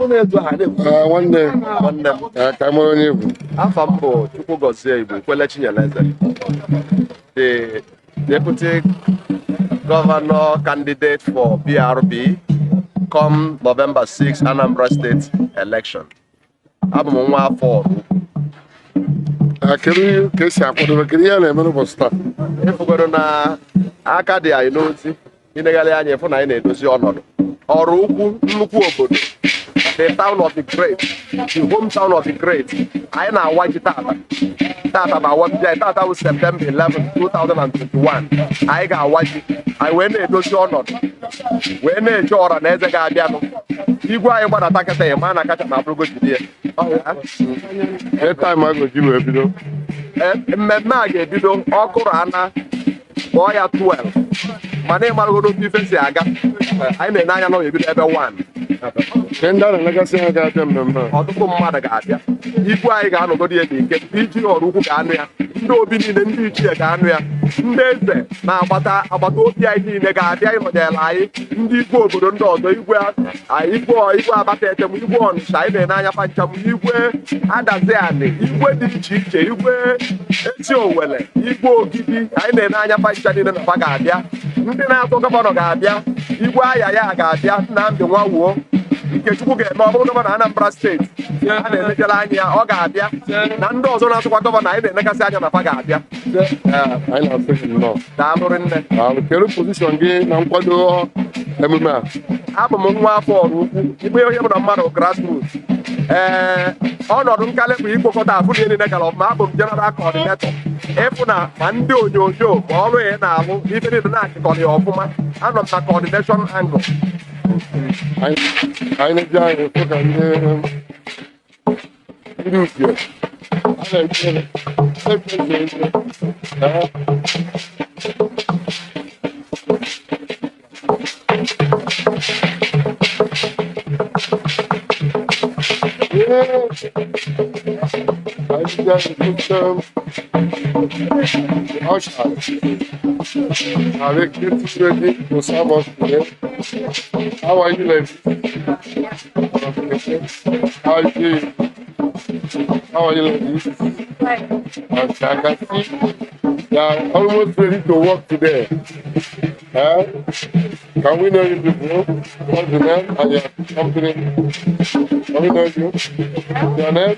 Nwanne. Nwanne m. Ka mara onye bụ. Afa m bụ Chukwugozie Igbo Kwele Chinyeleze, the deputy governor candidate for PRP come November 6 Anambra State election. Abụ m nwa afọ Ọrụ. Kedu ka esi akwadobe? Kedu ihe a na-eme n'ụbọchị taa? Ịfụgoro na aka dị anyị n'ozi. Inegharị anya, ịfụ na anyị na-edozi ọnọdụ Ọrụ Ukwu, nnukwu obodo, the town of the great, the hometown of the great. Anyị na-awa ji tata. Tata bụ awa ji anyị. Tata bụ September 11, 2021. Anyị ga-awa ji anyị, wee na-edozi ọnọdụ, wee na-eche ọra na eze ga-abịanụ. Igwe anyị gbadata kịta, ịma na kacha na abụrụgo jide ya. Ee, time a ga-eji wee bido? Mmemme a ga-ebido ọkụrụ ana kpọọ ya 12, mana ịmaragodo otu ife si aga. Anyị na-ene anya na ọ ga-ebido ebe 1. Ke ndị a na-elegasị anya ga-abịa mmemme a? Ọtụtụ mmadụ ga-abịa. Igwe anyị ga-anọgodi ya n'ike. Iji Ọrụ Ukwu ga-anụ ya, ndị obi niile, ndị ichie ga-anụ ya, ndị eze na-agbata agbata obi anyị niile ga-abịa ịnọnyere anyị, ndị igwe obodo ndị ọzọ, igwe anyị, igwe igwe Abata Etem, igwe Ọnịsha, anyị na-ene anya pancham, igwe Adazianị, igwe dị iche iche, igwe Esi Owele, igwe Ogidi, anyị na-ene anya pancha niile na fa ga-abịa. Ndị na-atụ governor ga-abịa. Igwe aya ya ga-abịa. Nnamdị Nwawuo Nkechukwu ga-eme ọ bụrụ governor Anambra State, a na-elejere anya ya, ọ ga-abịa, na ndị ọzọ na-atụkwa governor, anyị na-enegasị anya na fa ga-abịa. Anyị na-asị gị nnọọ. Daalụrị nne. Daalụ. Kedu position gị na nkwado emume a? Abụ m nwa afọ Ọrụ Ukwu. Igbe onye bụ na mmadụ grassroots, ee, ọnọdụ nkali bụ ikpokọta afụ na ihe niile gara ọfụma. Abụ m general coordinator, ịfụ na ma ndị onyonyo ma ọrụ ya na-alụ ife niile na-achịkọrọ ya ọfụma. Anọ m na coordination angle. Anyị na-eji anyị fụ ka ndị uche a na-eche eche eche. Ee. Yeah. Anyị ji anyị fụta ushers are they getting ready to serve us today? How are you, ladies? Okay. How are you? How are you, ladies? Okay, I can see they are almost ready to work today. Huh? Can we know you people? What's the name and your company? Can we know you? Your name?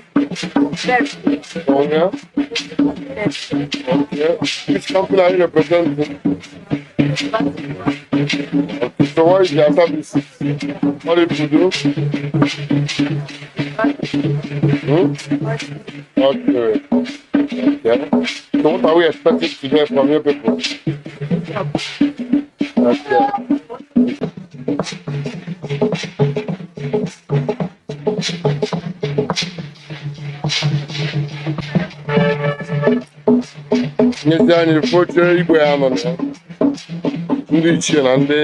Sonia. Okay. Which company are you representing? Okay. So what is your service? What do you do? Hmm? Okay. Okay. So what are we expecting today from you people? Okay. Nyezi anyị foche igwe ya nọ na ya. Ndị ichie na ndị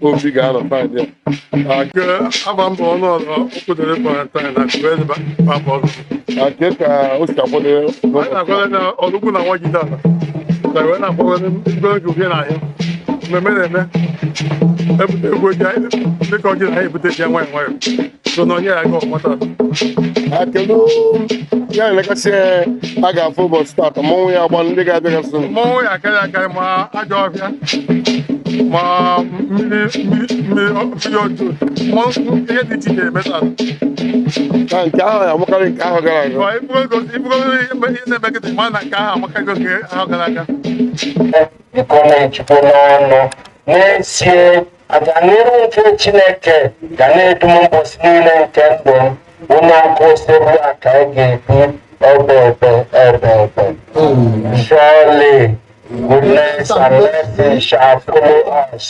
obi ga-anọ side ya. Nke aba mbọ ọnụọlọ Okwudere Valentine na Kuwait Papa Ọgụ. Ake ka o si akwado? Anyị na-akwado na Ọlụgwu na nwa jide ala. Na wee na-akwado ndị oge uhie na ahịa. Mmemme na-eme. Ebute egwu eji anyị dịka ọjị na anyị ebute ji ya nwayọ nwayọ. So na onye ya aga ọfụma tata. Kedu ya na-elekasị a ga-afụ ụbọchị taata? Mmọnwụ ya agba, ndị ga-abịagasị? Mmọnwụ ya akarị akarị, ma ajọ ọfịa ma mmiri mmiri mmiri mmiri ọjọọ, mmọnwụ, ihe dị iche iche eme tata. Na nke ahụ ya amakarị nke ahụ gara aga. Ma ibugo ihe na-eme kịta, ma na nke ahụ amakago nke ahụ gara aga. Biko, na-echukwu n'ọnụ. N'ezie, aganiru nke Chineke ga na-edu m ụbọchị niile nke ndụ m. Onye aka osegbu a ka ị ga-ebi ebe ebe ebe ebe. Surely goodness and mercy shall follow us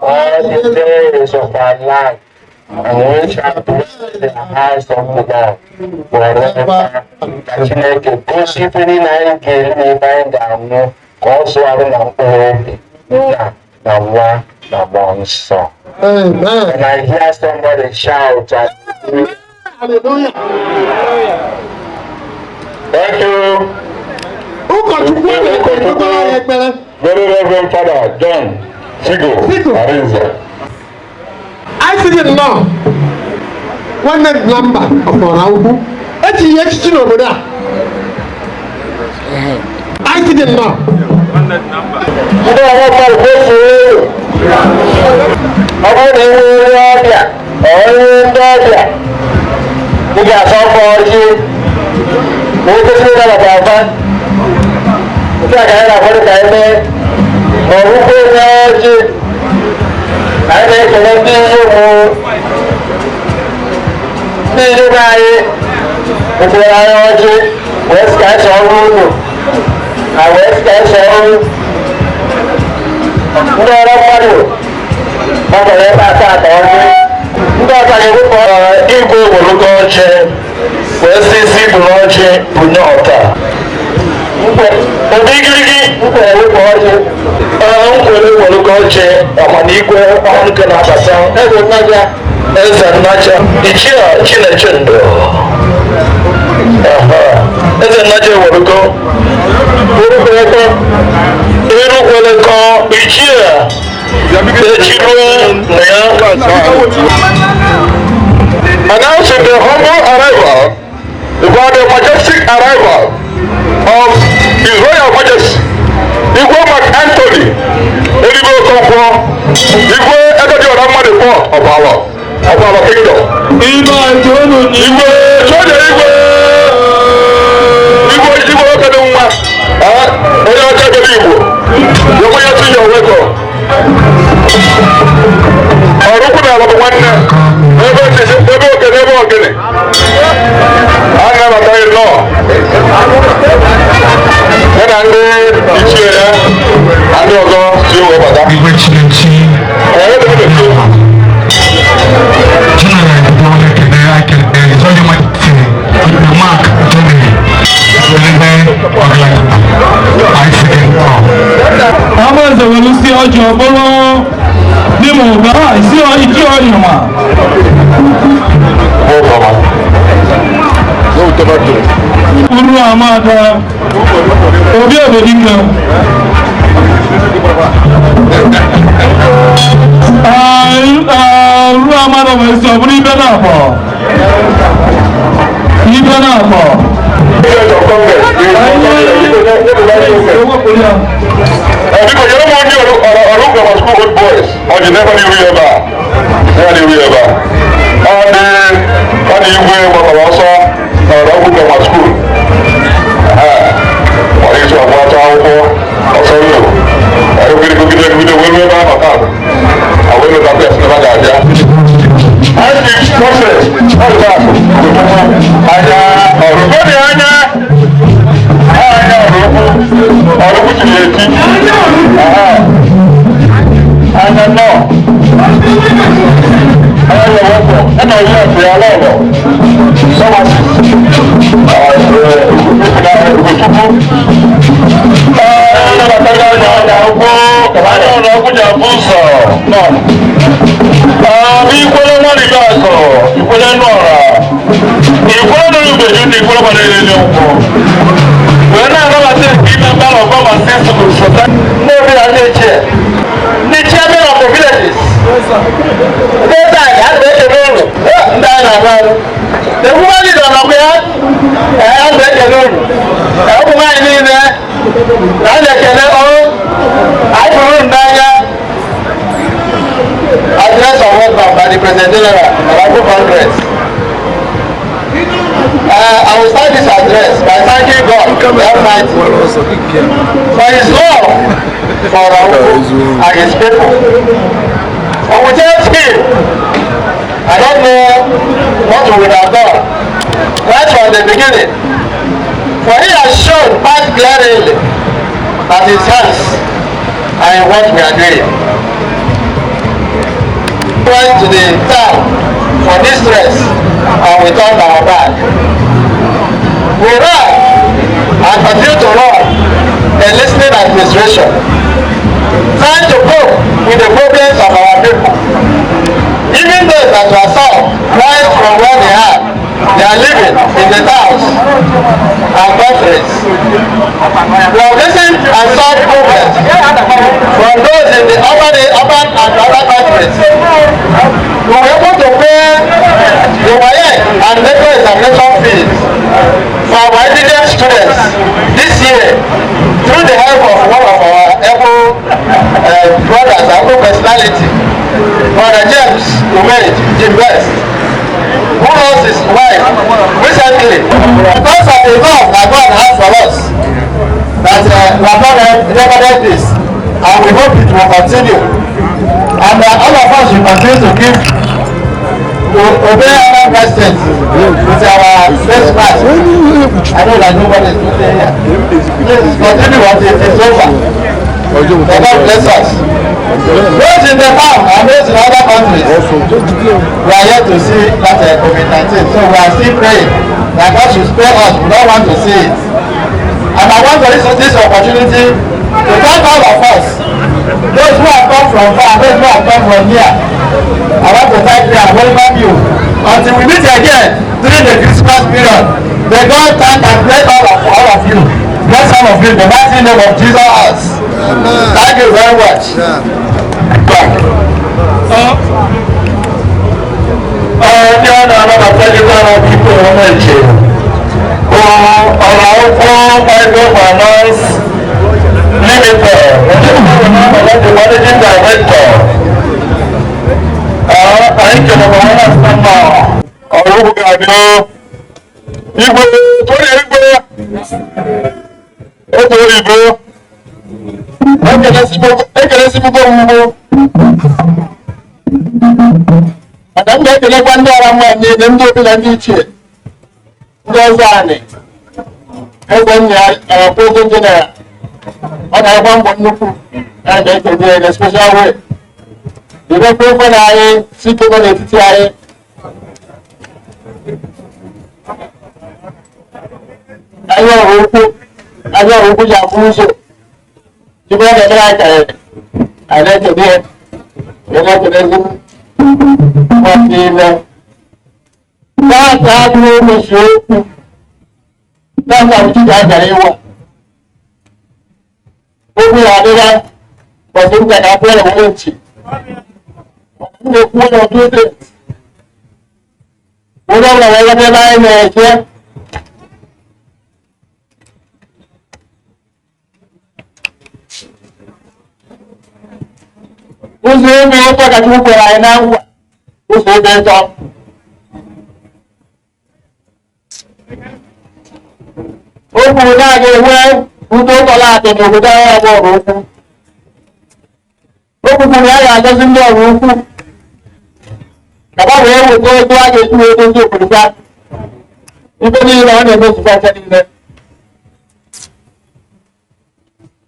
all the days of our life. And we shall dwell in the house of the Lord forever. Ka Chineke gosi ife niile anyị ga-eri na ebe anyị ga-anwụ ka ọ zụọ arụ na mkpụrụ obi, Nna na Nwa na Mmụọ Nsọ. Amen. Can I hear somebody shout? Hallelujah. Thank you. Ụkọchukwu na-ekpekwara ya ekpere. Very Reverend Father John Figo Figo. Arinze. Anyị sị gị nnọọ. Nwanne dị na mba ọfọrọ ukwu. Echi ya echichi n'obodo a. Anyị sị gị nnọọ. Ndị ọgbakọ kwesịrị, ọ bụrụ na iwe onye ọbịa, onye ndị ọbịa, ị ga-asa ọkwa ọjị ma o kwesịrị ịnabata afa nke a ka anyị na-akwado ka anyị mee ma ọ bụkwa onye ọjị. Anyị na-ekele ndị inyom, ndị inyom anyị butere anyị ọjị wee sị ka anyị sọrọ unu na wee sị ka anyị sọrọ ndị ọrụ mmadụ gbakọrọ ebe a taata ọjị. Ndị ọzọ ga-ewepụ Igwe welugo ọjị wee sị isi buru ọjị bunye ọta obi igirigi. Nkwere ewepụ ọjị. Ee, nkwere welugo ọjị ọmanigwe ọhụrụ nke na-abata. Eze Nnaja. Eze Nnaja, Ichie Chinechendo. Aha. Eze Nnaja ewelugo Irukwelekọ. Irukwelekọ, Ichie Echirue na ya. Announcing the humble arrival, about the majestic arrival of His Royal Majesty, Igwe Mark Anthony, Eligwe Okonkwo, Igwe Edodiora Mmadụ Fourth of our kingdom. Igwe, Soja Igwe, Igwe, Igwe nwoke dị nwa, eh, onye ọcha gere Igbo, Your Majesty, you're welcome. Ọrụkwu na ala bụ nwanne, ebe osisi, ebe okene, ebe ogene. A na-anabata gị nnọọ. Ya na ndị ichie ya na ndị ọzọ si wee bata. Igwe Chinechi. Ee, ebe ebe ebe. General Ndole Kene Akene, His Royal Majesty, Igwe Mark Anthony, Elebe Ọgaranya, anyị sị gị nnọọ. Amaeze were si ọjị ọ bụrụ n'ime ụba si iji ọnyịma. Uru amada obi obodike. Uru amada wee si ọ bụrụ ibe na-akpọ ibe na-akpọ. President of Congress. Biko nyere m onye ọrụ ọrụ grammar school old boys ọ dị n'ebe n'iru ya ebe a, n'ebe n'iru ya ebe a. Ọ dị igwe gbakọrọ ọsọ na ọrụ ọgwụ grammar school. Ọ dị ịtụ agba atọ akwụkwọ ọsọ ndụ. Ogide gogide gogide wee ruo ebe ahụ taa. A wee lụta ya sị na ga-abịa. Anyị ji process ọrụ akụ anya ọrụ godi anya anya ọrụ ukwu ọrụ ukwu chiri eti. Aha. Anya nọ. Anya yẹ wọ́pọ̀ ẹnna ọ̀yẹ́ ọ̀sẹ̀ alọ́ọ̀lọ́. Sọ́mọ́sì. Ugochukwu. Anya ọ̀nà ọkụ ji afụ ụzọ. Nọ. Ikwere nwa akụ, ikwere nọra. Ikwere nọrọ ubeju na ikwere gbara elele nkwụ. Wee na-anabata nke ime mgbara ọgọma si sụrụ. Ndị obi na ndị ichie, ndị chairman of the villages, ndị eze anyị, a na-ekele unu. Ndị anyị na-arụ ọrụ, the woman leader nọkwa ya. Ee, a na-ekele unu. Ee, ụmụ nwaanyị niile na a na-ekele ọrụ anyị hụrụ unu n'anya. Address of welcome by the President General of Oraukwu Congress. I will start this address by thanking God the Almighty for His love for Oraukwu and His people. For without Him, I don't know what we would have done right from the beginning. For He has shown quite glaringly that His hands are in what we are doing. Went to the town. for distress and we turned our back. We ran and continue to run a listening administration, trying to cope with the problems of our people. Even those that were south, right from where they are living in the towns and countries. We have listened and solved problems from those in the urban and other countries. We were able to pay the WAEC and NECO examination fees for our indigent students this year through the help of one of our able brothers, able personality, Brother James Umeji, Jim Best, who lost his wife recently. Because of the love that God has for us, that we have not recorded this, and we hope it will continue. And all of us will continue to give, to obey our president with our face mask. I know that nobody is looking here. Please continue until it is over. May God bless us. Those in the town and those in other countries, we are yet to see that COVID-19. So we are still praying that God should spare us. We don't want to see it. And I want to use this opportunity to thank all of us, those who have come from far, those who have come from near. I want to thank you and welcome you. Until we meet again during the Christmas period, may God thank and bless all of you. Bless all of you in the mighty name of Jesus. Amen. Thank you very much. Ndị ọ na-anabata gị Umeji bụ Ọraukwu Microfinance Limited, the managing director. Anyị kelere onye na-asị mma Ọraukwu ga-abịa igwe tụrụ igwe otu oyibo ekelesibugo ugbo maka m ga-ekelekwa ndị ọra mma niile, ndị obi na ndị ichie, ndị ọzọ anị eze nna ya president general, ọ na-agba mbọ nnukwu a ga-ekele ya in a special way. Debekwa ofe na anyị si ike nọ n'etiti anyị. Anyị ọrụ ukwu ji abụ ụzọ tupu ọ ga-emere anyị karịrị anyị na-ekele ya, na-ekelezi m niile. Taata abụghị ụbọchị okwu, taata bụ chi ka a gara ịwa okwu ya adịla ụbọchị nta ka abụọ na nwere nchi. M na-ekwu onye ọtụ ede onye ọbụla wee gata ebe anyị na-eje. Ụzọ ebe ịtọ ka Chukwu kwere anyị na nkwa, ụzọ ebe ịtọ. O kwuru na a ga-enwe udo tọrọ atọ n'obodo anyị abụọ bụ ukwu. O kwukwuru ya ga-agọzi ndị ọrụ ukwu ka ha wee weta ego a ga-eji wee dozie obodo ha. Ife niile ọ na-emezukwa aka niile.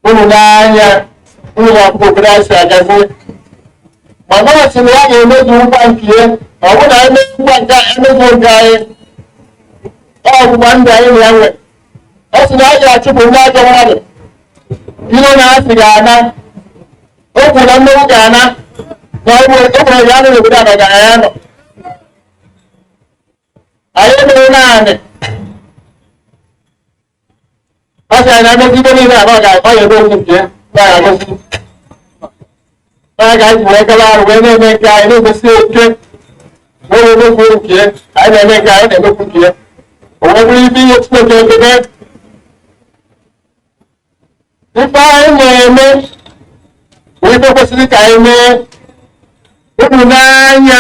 Unu n'anya unu ga-akwụ obodo anyị si agazi. Mana ọ sị na ya ga-emezu nkwa nke ya, ọ bụ na emezu nkwa nke emezu nke anyị, ọ ọgbụgba ndụ anyị na ya nwere. Ọ sị na a ga-achụpụ ndị ajọ mmadụ, ilo na asị ga-ana, o kwuru na mmegbu ga-ana, na o nwere ya anụ n'obodo a ka ya nọ. Anyị emeghị naanị. Ọ sị anyị na-emezi ibe niile a na ọ ga-egosi nke ya, na ọ ga-agosi. Ọ ga-eji wee gaba arụ wee na-eme nke anyị na-egosi eke, wee na-emekwu nke ya, anyị na-eme nke anyị na-emekwu nke ya. O wee bụrụ ife ihe Chineke ekele. Ife anyị na-eme bụ ife kwesịrị ka anyị mee. Unu n'anya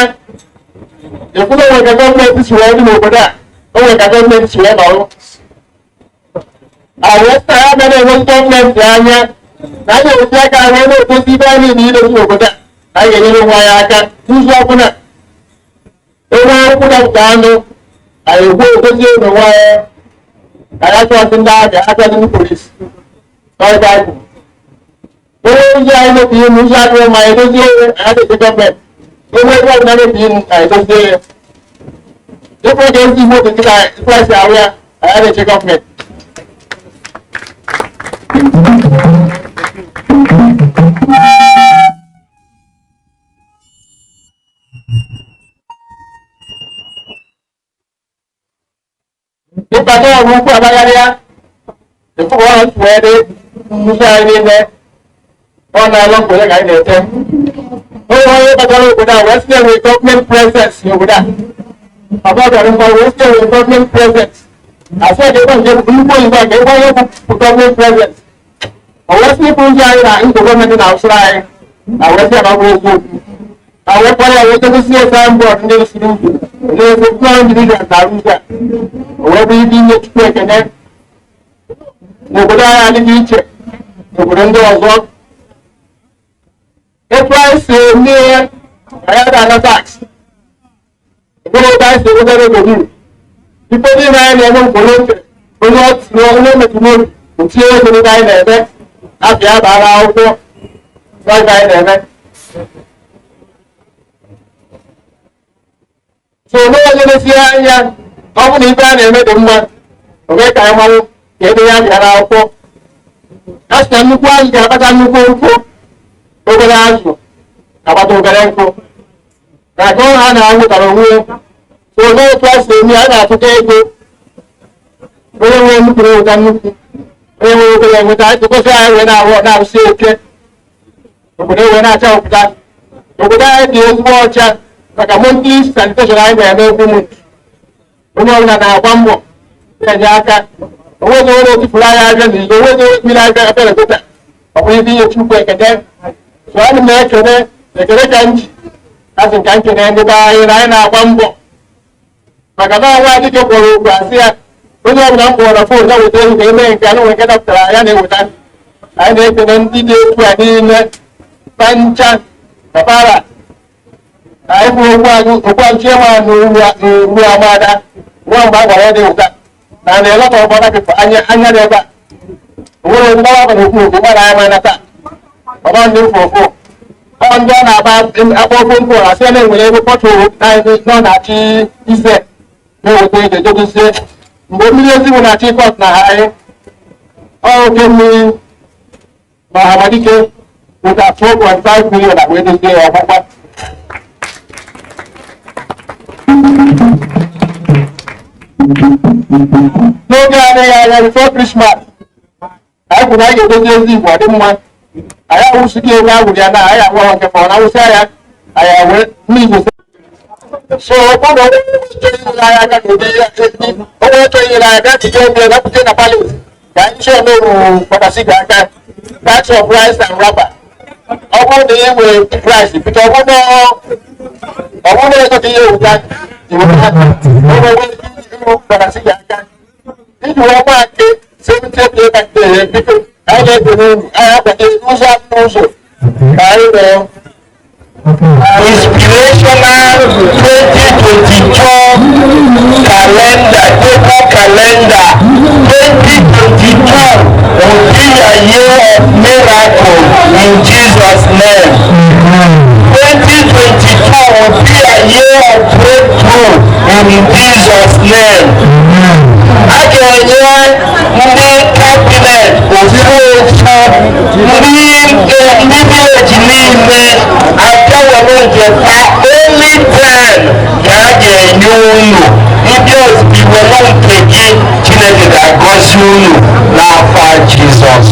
ekwula onwe ka gọọmenti si wee dị n'obodo a, onwe ka gọọmenti si wee nọrọ. Anyị sị na ya bịa na-enwe gọọmenti anya na anyị ga-esi aka wee na-edozi ibe anyị niile dị n'obodo a. Anyị ga-enyere onwe anyị aka n'ụzọ ọbụla. Onwe okwu dapụta anụ, anyị ekwu edozi onwe anyị. Anyị achọghịzị ndị agha, achọghịzị ndị polisi. N'ọrụ anyị kwuru. Onye ụzọ anyị mebiri ime, ụzọ adịghị mma, anyị edozie ya, anyị adịghị gọọmenti. Onwe ebe ọbụla mebiri ime, anyị edozie ya. Ịfụ oge ezi Igbo dị kịta ịkpụrasị arụ ya, anyị na-eche gọọmenti. Ịbata ọrụ ukwu agbagharịa, ịfụkwa ọrụ wee dị nzuzo anyị niile, ọ na-alụ mkpụrụ ka anyị na-ete. Onye onye batara obodo a wee sị na enwe gọọmenti presence n'obodo a. Ọba bịara mgbe wee sị enwe gọọmenti presence. Asị ka ebe nke nnukwu oyibo a ka ebe onye bụ gọọmenti presence. O wee sị ịbụ ndị anyị na ndụ gọọmenti na-asụrụ anyị na wee sị na ọ bụrụ eziokwu. Na wee kpọrọ ya wee dozie signboard ndị siri ugwu n'eziokwu na individual na-arụ ụzọ a. O wee bụ ibe inye Chukwu ekene n'obodo anyị adịghị iche n'obodo ndị ọzọ. Etu anyị si eme anyị ada ana tax, ebere ebe anyị si enweta revenue. Ife niile anyị na-eme mkpụrụ oche onye onye metụ n'obi otinye ego n'ebe anyị na-eme afịa bara akwụkwọ n'oge anyị na-eme. So n'onye na-esi anya ọ bụ na ife a na-eme dị mma, o mee ka anyị marụ ka ebe ya bịara akwụkwọ. A sị na nnukwu azụ ga-akpata nnukwu nkụ, obere azụ agbata obere nkụ. Na ka ọ ha na-anwụtara onwe ya. So n'otu a si eme, a na-atụta ego. Onye nwere nnukwu na-enweta nnukwu, onye nwere obere enweta. Tụkwasị anyị wee na-arụ na-arụsi eke obodo wee na-acha ọpụta. Obodo anyị dị ezigbo ọcha maka monthly sanitation anyị na-eme every month. Onye ọbụla na-agba mbọ na-enye aka. Onwezi onye na-etufuru anyị abịa n'ilo, onwezi onye mmiri abịa abịa na gota. Ọ bụrụ ibe ihe Chukwu ekene. So ana m ekene ekene ka m ji asị nka nkene ndị be anyị na anyị na-agba mbọ maka na ọnwa adịghị kwọrọ okwu asị ya onye ọbụla m kpọrọ na fon ya weta ego ka eme nke anụ nwere nke dapụtara ya na-eweta. Anyị na-ekene ndị dị etu a niile pancha kapara anyị bụ okwu anyị okwu anyị chiema n'uru amada nwa mgbe a gwara ya dị ụta na na-elọta ọgbara pịpụ anya anya dị ebe a onwere mgbawa abalị okwu okwu gbara anyị mana taa ọba ndị mfofo ọ ndị ọ na-agba akpọ ofe nkụ asị ya na-enwere ebe pọtụrụ nọ na-achị ise na-eweta ego ejedozie mgbe mmiri ezigbo na-achị kọt na ha anyị ọ oke mmiri ma Hamadike weta 4.5 million na wee dozie ya ọgbụgba. N'oge adịghị anya before Christmas, anyị kwuru anyị ga-edozi ezi Igbo ọ dị mma. Anyị awụsịghị ego agwụrụ ya na anyị agwa nke ma ọ na-awụsị ya anyị wee n'izu. So ụlọ onye chọrọ inyere anyị aka ga-ede ya onye chọrọ inyere anyị aka jide obi ya pụta na palace ka anyị chọọ n'oru kpọtasị gị aka bags of rice and wrapper. Ọ bụrụ na ị nwere rice bute, ọ bụrụ na ego ka ihe ewuta iweta onye nwere iru kpọtasị gị aka iji wee gba nke 70 ebe biko anyị na-ekene unu anyị akwado ụzọ n'ụzọ ka anyị nọọ. Inspirational 2022 calendar, paper calendar. 2022 will be a year of miracle in Jesus' name. 2022 will be a year of breakthrough in Jesus' name. A ga-enye ndị cabinet ofu ofu, ndị village niile abịawere nke fa only 10 ka a ga-enye unu. Ndị iwere nke gị, Chineke ga-agọzi unu n'afọ Jizọs.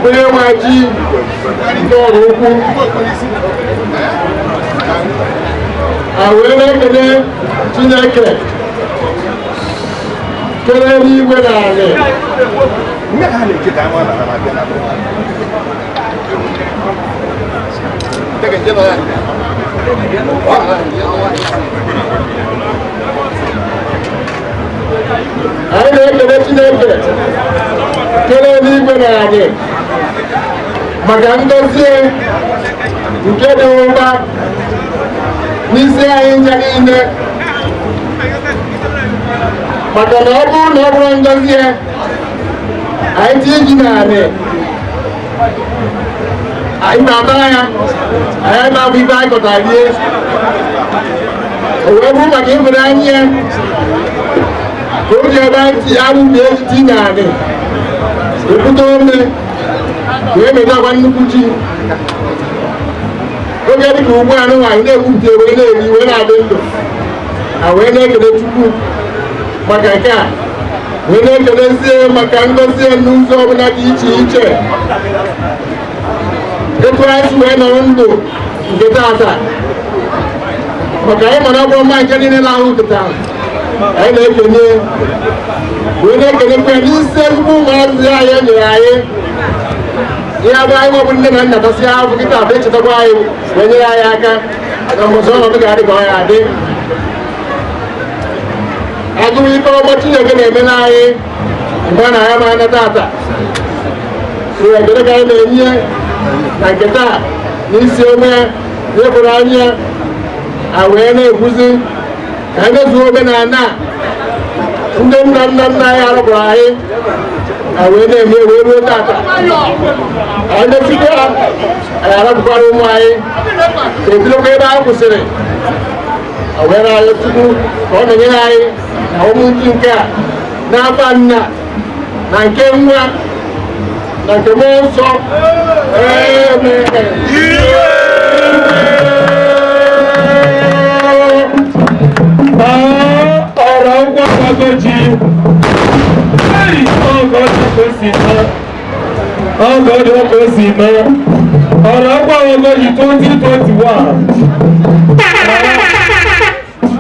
Onye nwe ji ndị ọrụ ukwu a wee na-ekele Chineke kele n'igwe na anị. Anyị na-ekele Chineke kele n'igwe na anị maka ngọzi nke dị ụba n'isi anyị nja niile, maka na ọ bụrụ na ọ bụrụ ngọzi ya anyị tinye ji na anị, anyị na-atara ya, anyị na-abụ ibe anyị kọtara rie. O wee bụrụ maka ịhụnanya ya ka o ji ebe anyị arụbi ejiti na anị ebute ome wee metakwa nnukwu ji. Oge dịka ugbu a nwaanyị na-ekwupụta wee na-eri wee na-adị ndụ, a wee na-ekele Chukwu maka nke a, wee na-ekelezie maka ngọzi n'ụzọ ọbụla dị iche iche etu anyị si wee nọrọ ndụ nke taata, maka anyị mara ọbụrụ mma nke niile na-ahụ nkịta anyị na-ekele wee na-ekelekwa ya n'isi ezigbo ụmụazị anyị e nyere anyị. Ihe abụ anyị nwebụ nne na nna tasị ahụ kịta abụ echetakwa anyị wee nyere anyị aka na mbọsị ọnọdụ ga-adị ka ọ ya adị. Agụụ ife ọma Chineke na-eme n'anyị mgbe a na-aya ma anya taata, so ekele ka anyị na-enye na nke taa n'isi ome ya nyefere anyị ya, a wee na-ekwuzi ka anyị mezuo omenala ndị nna nna nna anyị arụpụrụ anyị, a wee na-eme wee ruo taata. Anyị mesikwa anyị arapụkwara ụmụ anyị ka ebidokwa ebe anyị kwụsịrị, a wee na-arịọ Chukwu ka ọ na-enyere anyị na ụmụ ndị nke a n'afa nna Na nke nwa na nke mmụọ nsọ. Amen. Ọ̀rọ̀ ń wá gbàgbọ́jì. Ọgọ́dì ọkọ̀ sì mọ́. Ọ̀rọ̀ ń wá gbàgbọ́jì 2021.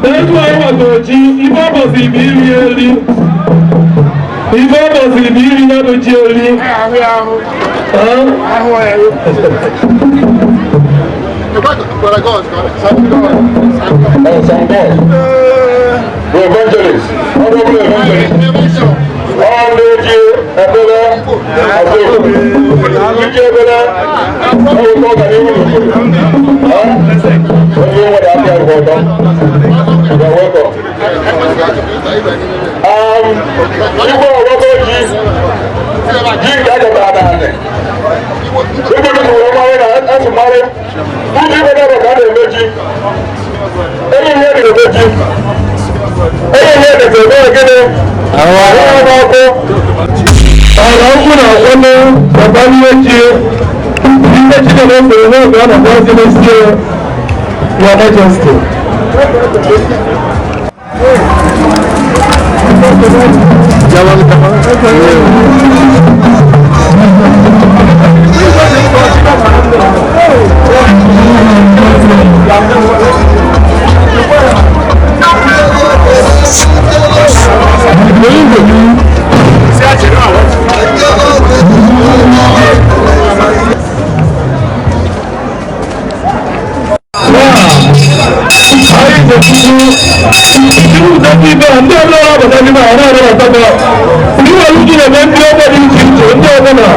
Etu anyị gbàgbọ́jì, ife ọbọsị bụ iri eri. Ife ọbọsị bụ iri ya bụ ji eri. The evangelist, honorable evangelist, all ndị ekpere azụ iji ekpere ọgwụgwọ ọganihu n'obodo. Onye nwere aka ya ọtọ. You are welcome. Igwe ọgbọgbọ ji ji nke a chọtara n'anị. Igwe dị n'ụwa mmarị na asụ mmarị. Ụzọ igwe na-abụ ka a na-eme ji. Enyi ihe dị na-eme ji. Enyi ihe dị na-eme gịnị? Ahụ n'ọkụ. Ọ̀rọ̀ ń kúnà ọ̀nà bàbá ní echi. Ihe Chineke na-esere n'oge a na-akpọ ezi n'isi Your Majesty. Ndị ọbụla na-abata n'ime a na-abata ndị nwere uju na-eme ndị ọgbọ dị iche iche ndị ọbụla.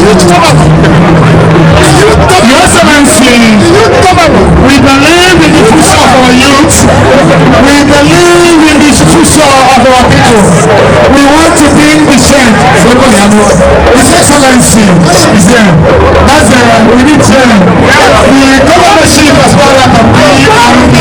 Your Excellency, we believe in the future of our youth. We believe in the future of our people. We want to bring the change. His Excellency is there. That's we need change. The governorship as well as the PRP.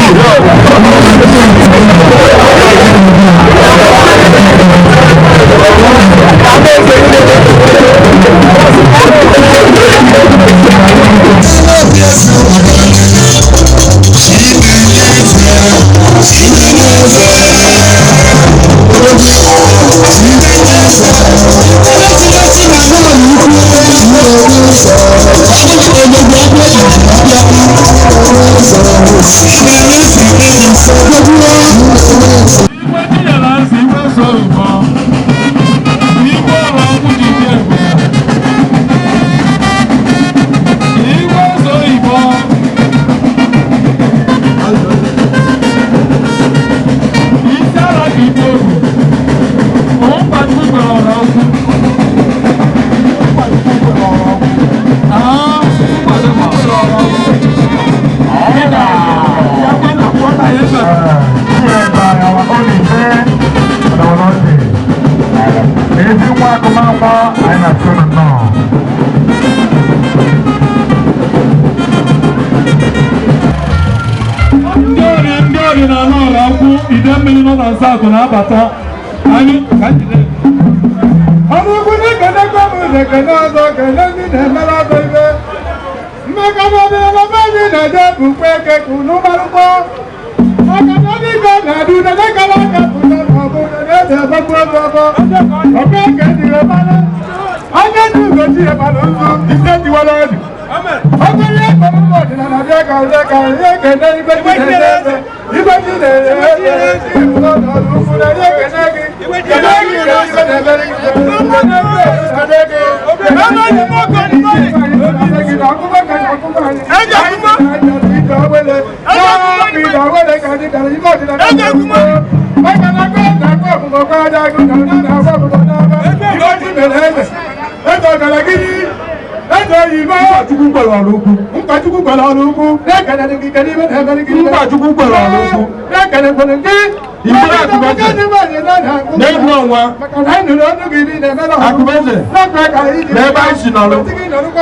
N'ebe anyị si nọrọ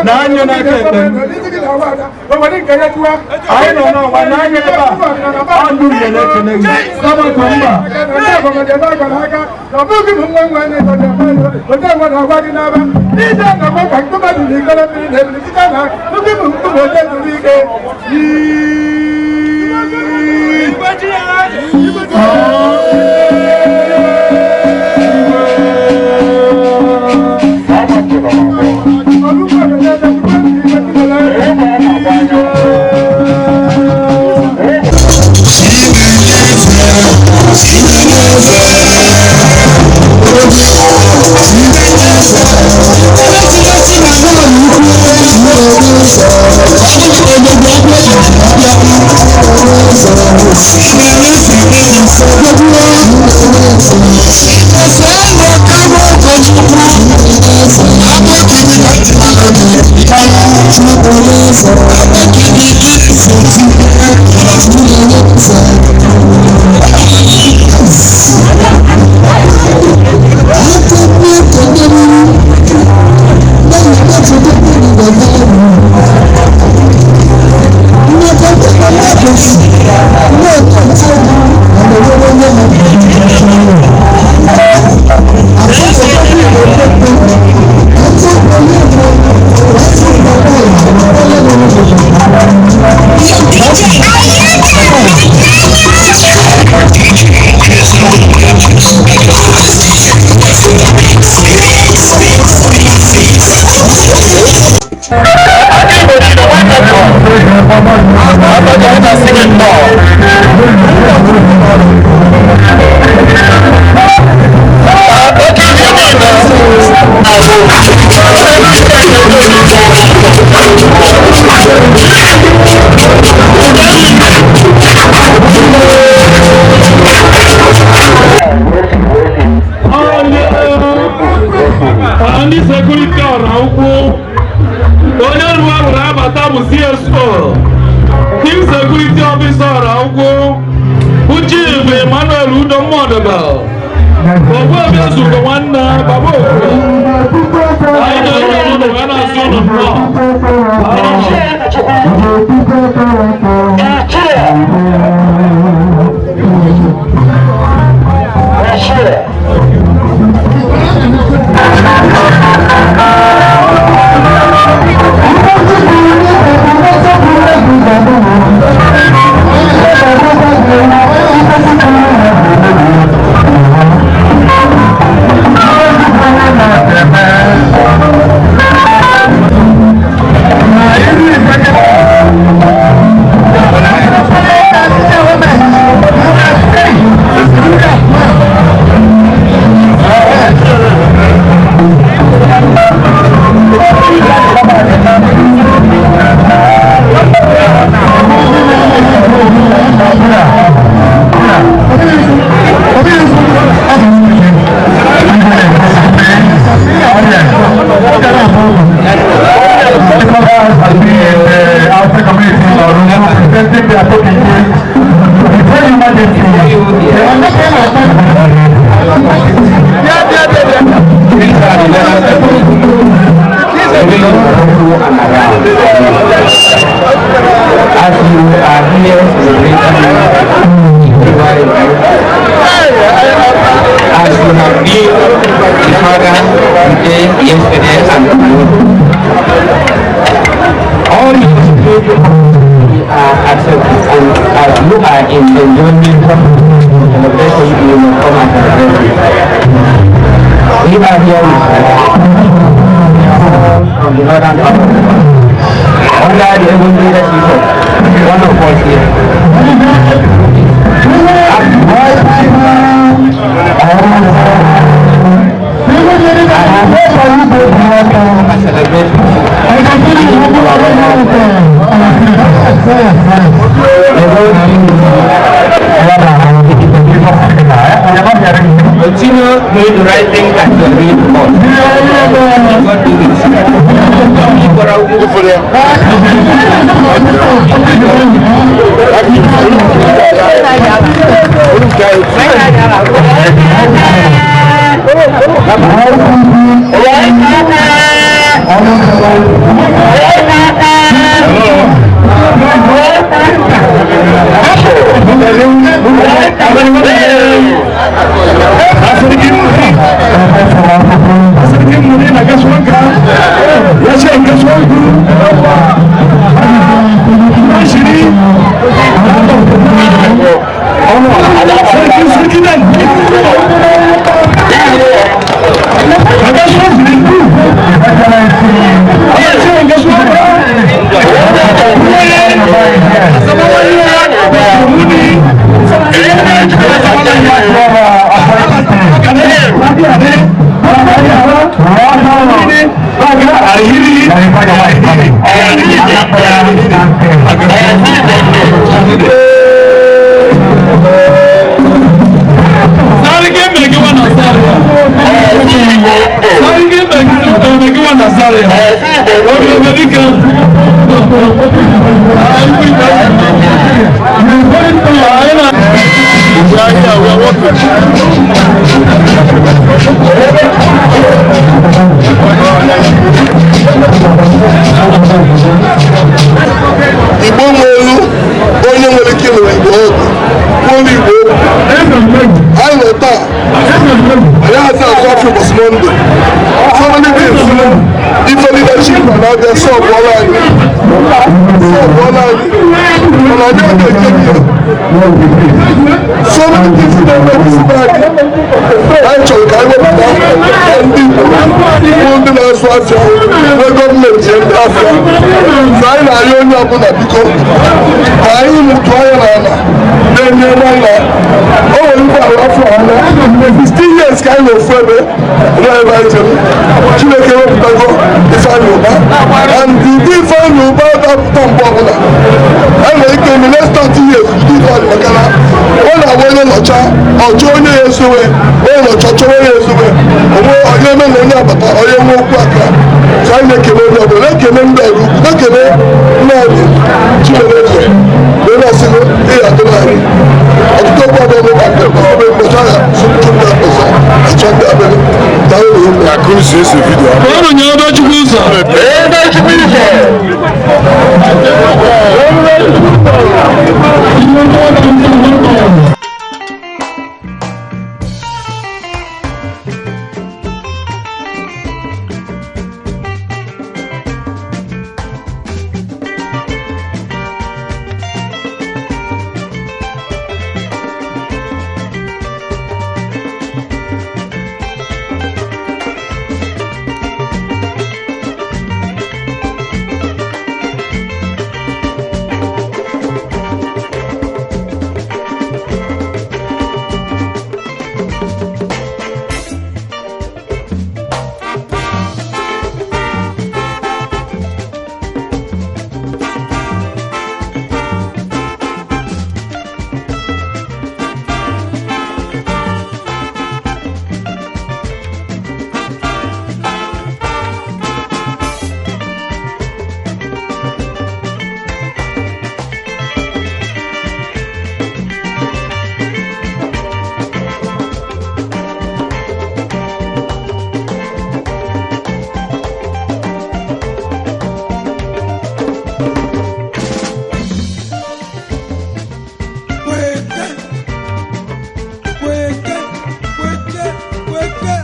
n'anya n'aka ekpe anyị nọ n'ọnwa n'anya ebe a ọ ndụ ihe na-ekene gị sabatụ mba. DJ, Chief Security Officer Oraukwu bụ Chief Emmanuel Udo Mmodebel, Ogbuebi Ezugo nwanne Baba Okwe. Anyị na-enye ụnụ wee na-asị ụnụ nnọọ. As you are here celebrating, as you have been the father today, yesterday, and tomorrow, all your children are accepted, and as you are in enjoyment celebration, you will come and celebrate. We are here with from the northern part of the country, under the able leadership of one of us here. I celebrate Continue doing the right thing and the real God. God do it. Igbo nwe olu, onye nwere ike ịlụrụ Igbo ọgụ, kwuolu Igbo okwu. Anyị nọ taa, anyị hazi azụ afọ ụbọchị Mọnde. So many things, ife leadership na na-abịa sọbụọla anyị, sọbụọla anyị, mana anyị agaghị ekebi ya. So many things na-eme n'isi anyị. Anyị chọrọ ka anyị wepụta ka ndị Igbo bụ ndị na-azụ afịa nwee gọọmenti ndị afịa. So anyị na-arịọ onye ọbụla, biko, ka anyị mụtụ anya n'ala na-enye ebe anyị na o nwere nkwa ahụ afọ anya 15 years ka anyị na-ofu ebe ruo ebe anyị jere. Chineke wepụtago Ifeanyị Ụba, and ụdị Ifeanyị Ụba ga-apụta mgbe ọbụla e nwere ike in the next 30 years ụdị Ifeanyị, maka na ọ na-agba onye nọcha ọchọ onye ya esowe, onye nọcha chọrọ onye esowe onwe onye eme na onye agbata onye nwe okwu aka. So anyị na-ekele onye ọbụla, na-ekele ndị ọrụ ukwu, na-ekele nna anyị Chimereze, wee na-asị gị ịya adịrị anyị ọtụtụ okwu ọbụla maka ebe mkpọcha ya sụtụ ndị akpọsa achọ ndị abịa daalụ na ihe. Ka unu nye ebe Chukwu ụzọ. Ebe Chukwu ụzọ. Kweke, kweke, kweke, kweke.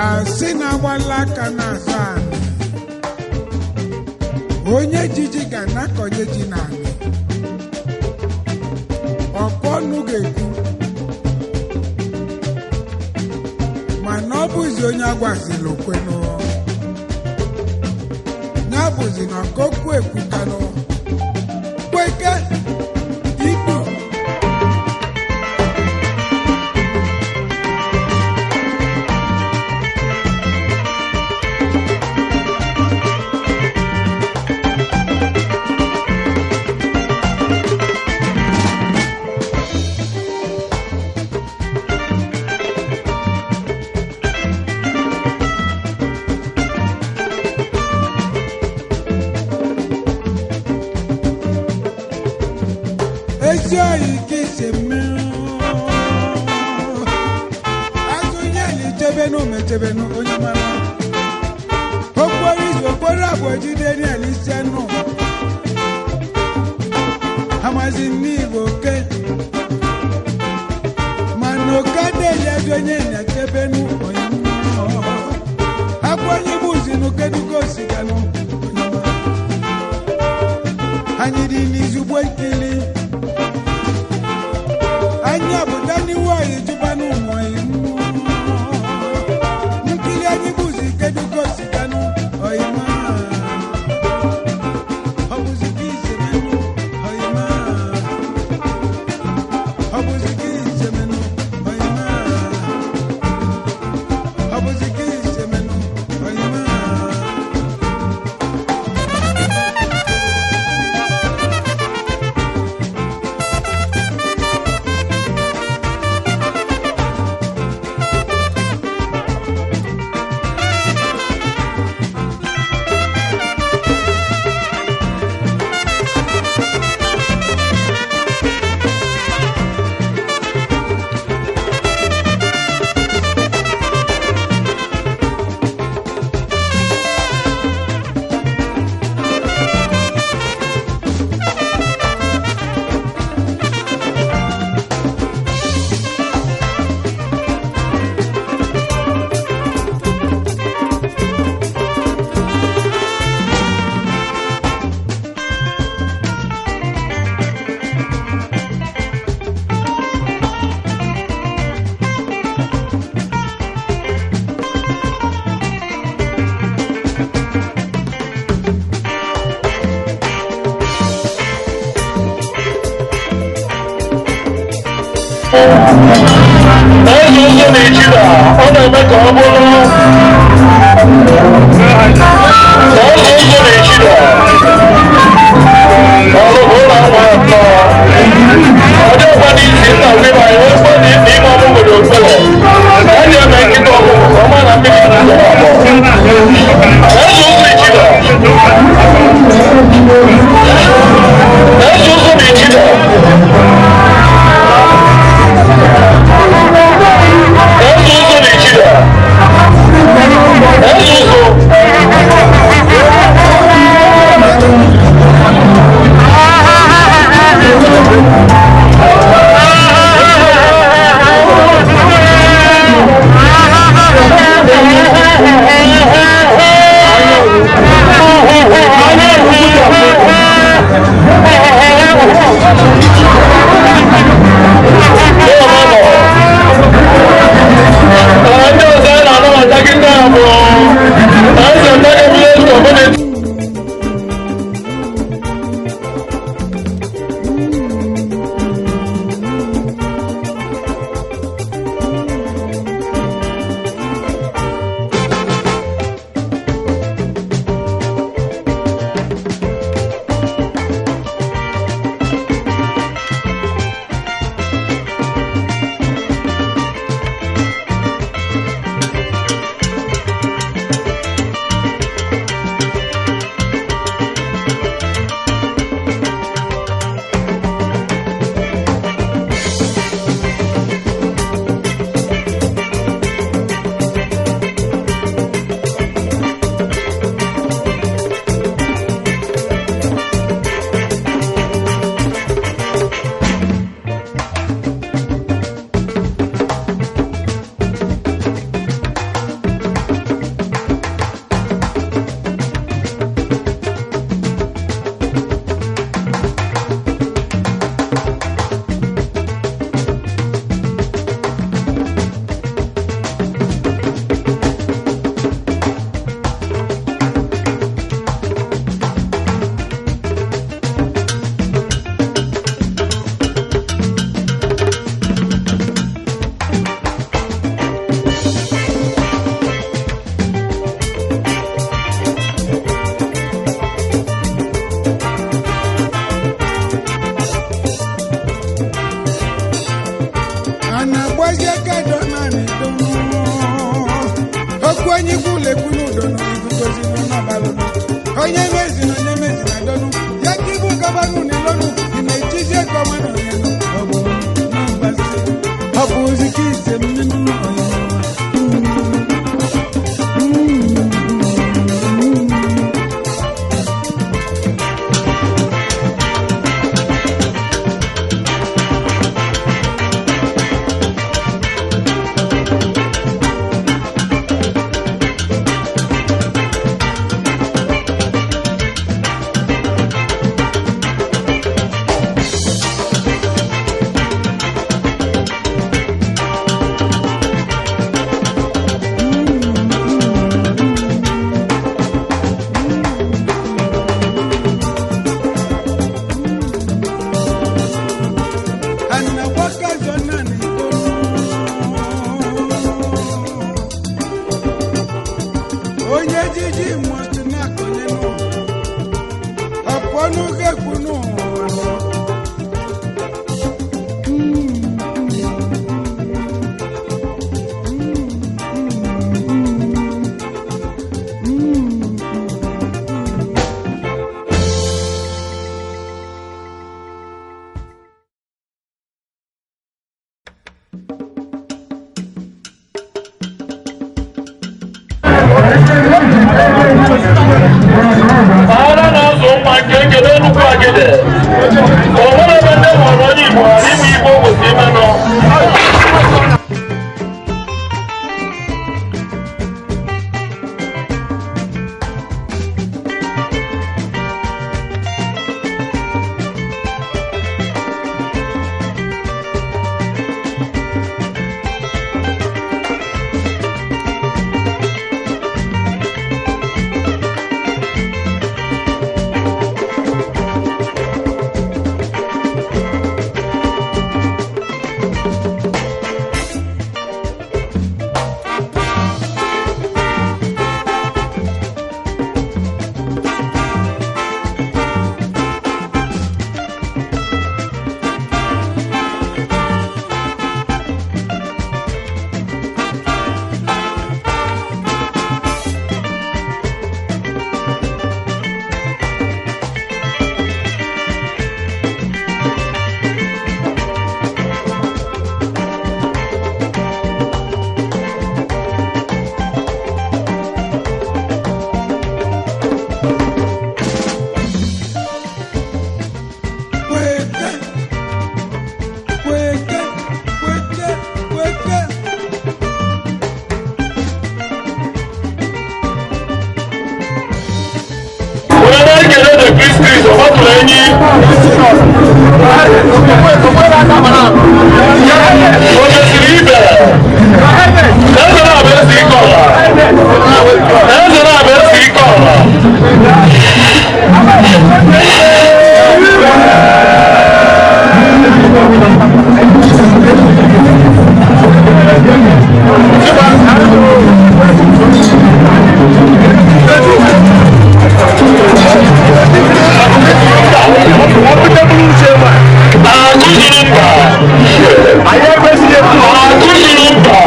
Asị na-agbala aka na-asa anị. Onye jiji ga na-akọnye ji n'anị. Ọkụ ọnụ ga-ekwu mana ọ bụzi onye agwazila okwenụ, ya bụzi na ọkọkwu ekwukanụ kweke ikpu. Ezi oyi ka isi mmiri azụ nyeli chebenu mechebenu onye mara okporo izu okporo abụọ jide niel isi nụ amazi n'igbo oke mana oke adịghị ezi onye na-echebenu onye akwa onye bụzinu kedugo osiganụ onye mara anyị dị n'izugbo nkili anyị obodo n'iwu anyị jụba n'ụmụ anyị nkiri anyị bụzi kedugo siganụ oyima ọ bụzi ka isemenụ oyima ọ bụzi ka isemenụ oyima ọ bụzi ka isemenụ oyima. Na-eji ụzọ na-eji na ọ na-eme ka ọ bụrụ na ụzọ ụzọ na-eji na ọrụ bụ ụlọ akwa atọ. Anagbazi aka dọ naanị dọnụ. Okwu onye ikwu lekwu n'udo nọ iguzozi n'ọbalụ. Onye mezi na onye mezi na dọnụ. Ya ka ibu gabanụ n'ilọnụ, ị na-echizi ego ọma na onye nọ. Ọ bụ n'ọbazi. Ọ bụ ozi ka ise m nínú onye nọ. Anagwakazo naanị dọnụ. Onye jiji mmasị na-akọnye n'ụwa. Ọpọnụ ga-ekwu n'ụwa nọ. Ara na-azụ nwa nke ekele nnukwu agide. O nwere ebe ndị mụrụ onye Igbo ghara ime Igbo kwesịrị ime nọ. Enyi. O mesiri ibe. Eze na-abụ eze ike ọla. Eze na-abụ eze ike ọla. Akụziri mba. Akụziri mba.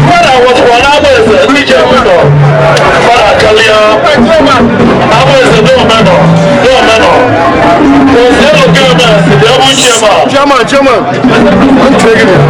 Mmadụ awụsịkwa n'agba eze ndị ji ụlọ. Mmadụ akarịa. Agba eze dị omenọ. Dị omenọ. Eze oke eme si dị ebe uche ma. Chairman, chairman, I'm taking it.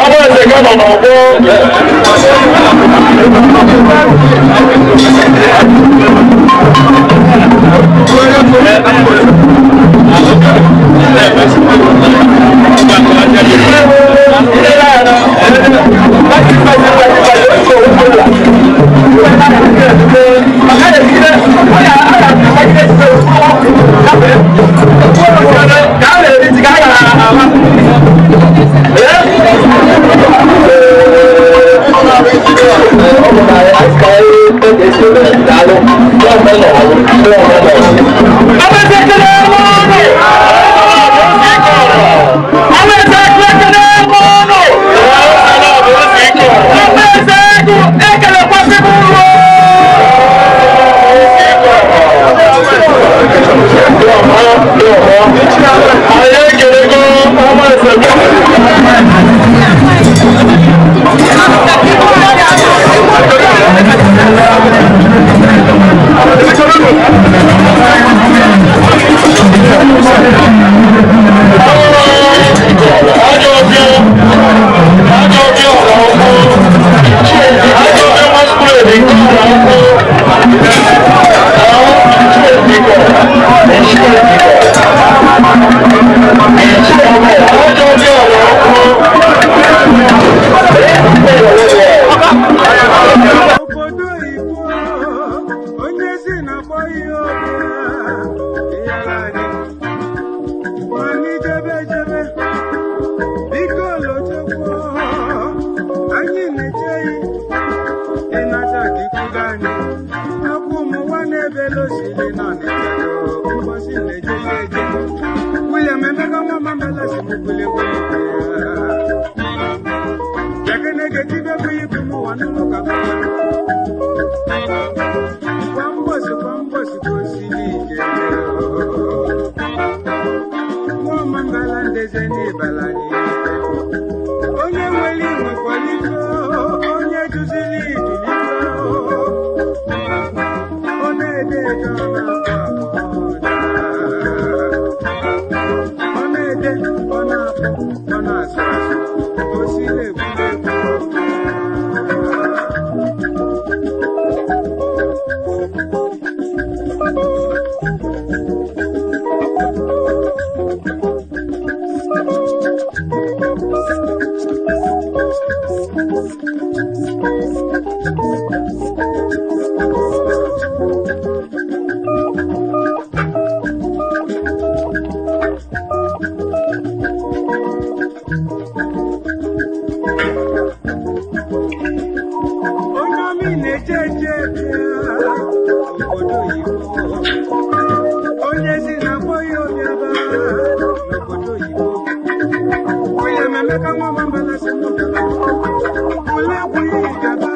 Agba eze ka nọ n'ọgbọ. Anyị ekelego ọma eze. Ajọ ọbịa, ajọ ọbịa ọra ọkụ, ajọ ọbịa masquerade nke ọra ọkụ, ajọ ọbịa ọra ọkụ. Obodo oyibo, onye si na-akpọ ihe ọbịa ịyara anyị mana ijebe ejebe, biko lotekwo anyị na-echeghị ịnata ka ikwuga anyị akwụ ụmụnwa na-ebela osiri nọ n'ịchado ụbọchị na-eje ya eje. William Emeka nwa Mandela si m kwulie kwulie. Kwa mbọsị kwa. Onye ọmị na-eje eje bịa obodo oyibo, onye si na akpọ ya obiaba n'obodo oyibo. Onye memeka nwa mambala si n'ụbịaba ule ekwughị gaba.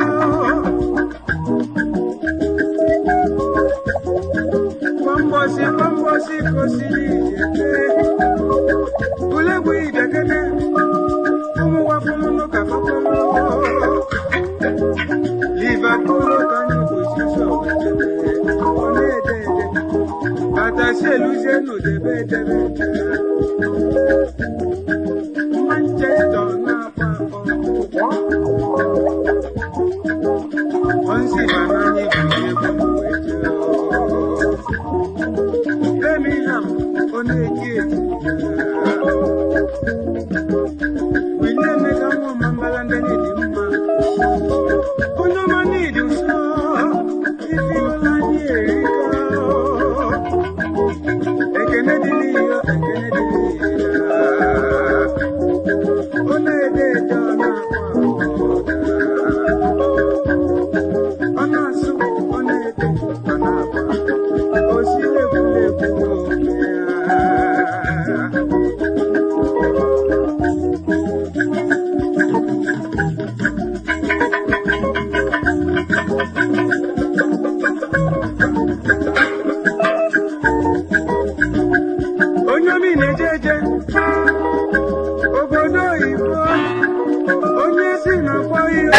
Kwambosi kwambosi kosiri ijete ule ekwughị bịakene ụmụ wafụlụnụ ka fakọlụ Liverpool ka anyị bụ sisọ wetebe ọ na-ede ede bata si eluzienu debe edebe. Manchester na-akpa akpọ onsi ma n'anya bụ egwu wee jee. Birmingham ọ na-eti eti. Willie Emeka nwa Mambala ndị dị mma. Onye ọma n'ịdị nsọ, ife ịlụla anyị erika. Ekene dịrị ya, ekene dịrị ya. Ọ na-ede ede, ọ na-akpọ akpọ. Ọ na-asụ, ọ na-ede, ọ na-akpọ akpọ. O si legwulegwu ome ya. Onye omi na-eje eje obodo oyibo, onye si na akpọ ihe.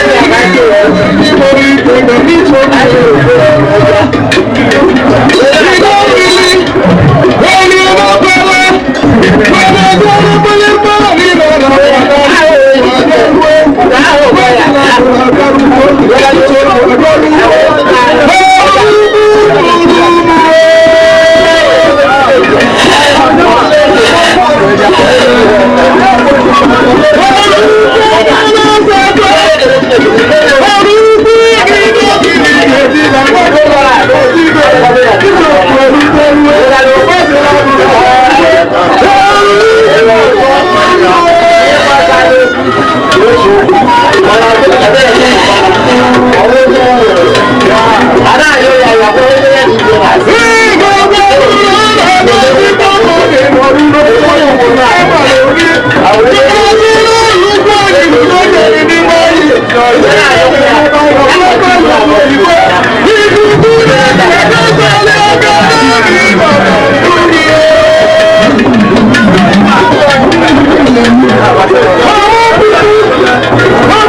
Thank you.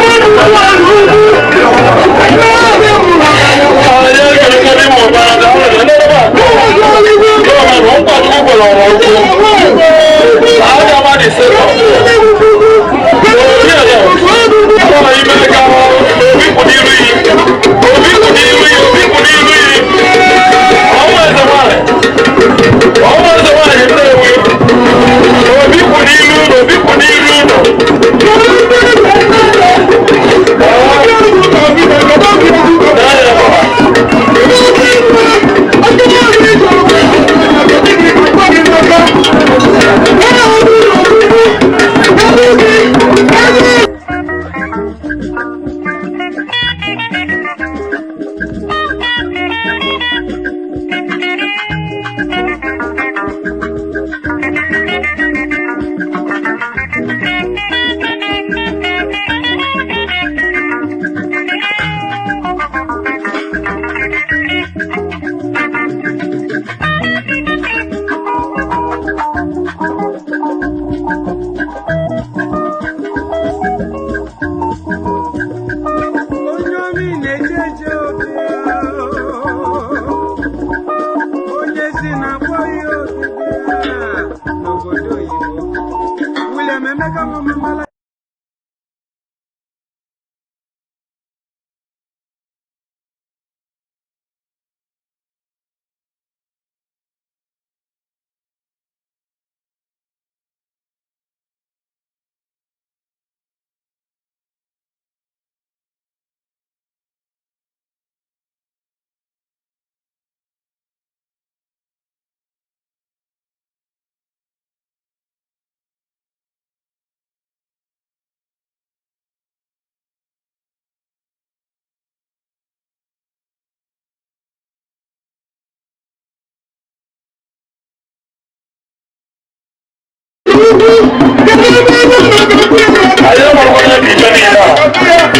Anyị enwere onye dị iche niile a.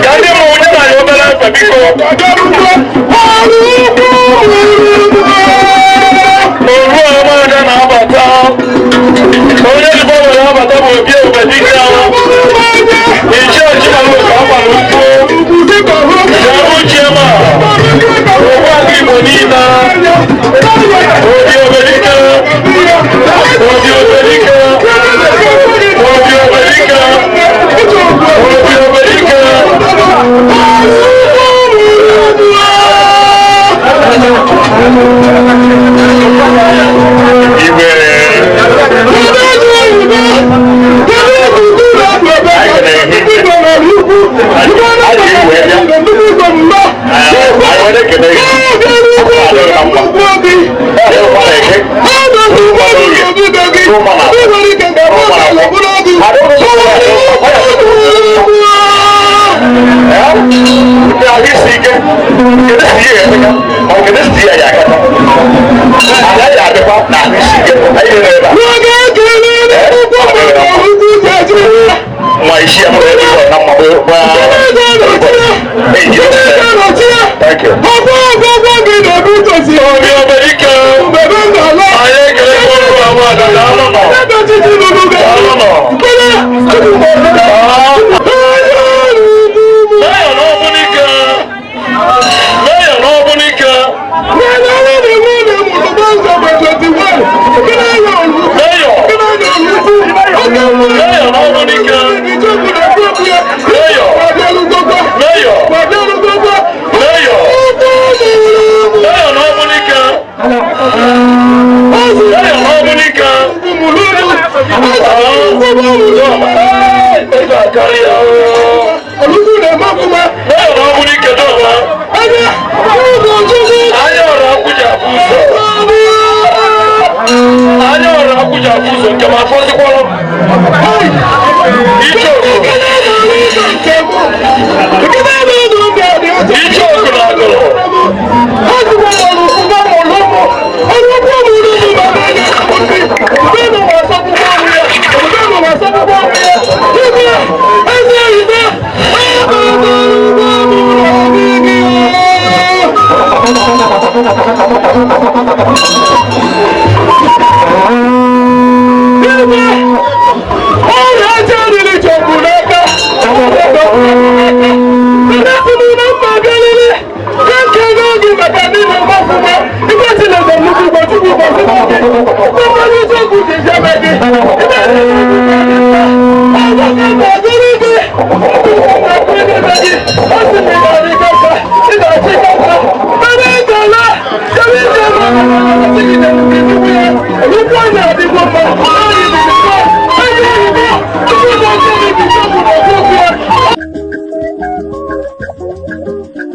Ka ndị mmọnwụ nye anyị obere efe biko. Oru Amada na-abata. Onye dịkwa nwere abata bụ Obi Ebube Dike ahụ. Ichie Chimaroke agbara ukwu. Yahoo Chiema. Ogbuagụ Igbo niile. Obi Ebubedike. Obi Ebubedike. Obi Ebubedike. Obi Ebubedike. Igwe. Thank you. Obi Ebubedike. Anyị ekele Oru Amada, daalụ nọ. Daalụ nọ. Mayor n'Ogbunike. Mayor n'Ogbunike. Mayor. Mayor n'Ogbunike. Mayor. Mayor. Mayor. Mayor n'Ogbunike. Mayor n'Ogbunike. Ego akarịa o. Mayor n'Ogbunike dọba. Anya ọrụ akwụji afụ ụzọ. Anya ọrụ akwụji afụ ụzọ nke ma afọzikwalụ. Iche oku. Iche oku na agụrụ.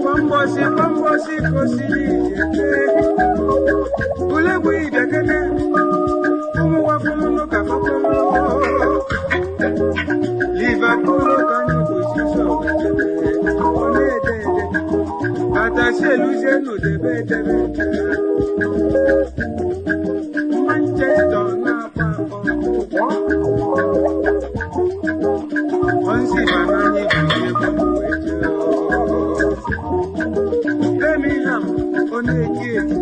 Kwambosi, kwambosi, kosili ijeke. Ulegwu idekene, ụmụ wafụlụ ka fọkọrọ. Liverpool ka anyị bụ isi ụzọ ọ na-ede ede. Atasi eluzie n'udebe edebe. Manchester na-akwa akpọ. Onsi ma n'anyị bụ egwu wee jee. Birmingham ọ na-eti eti.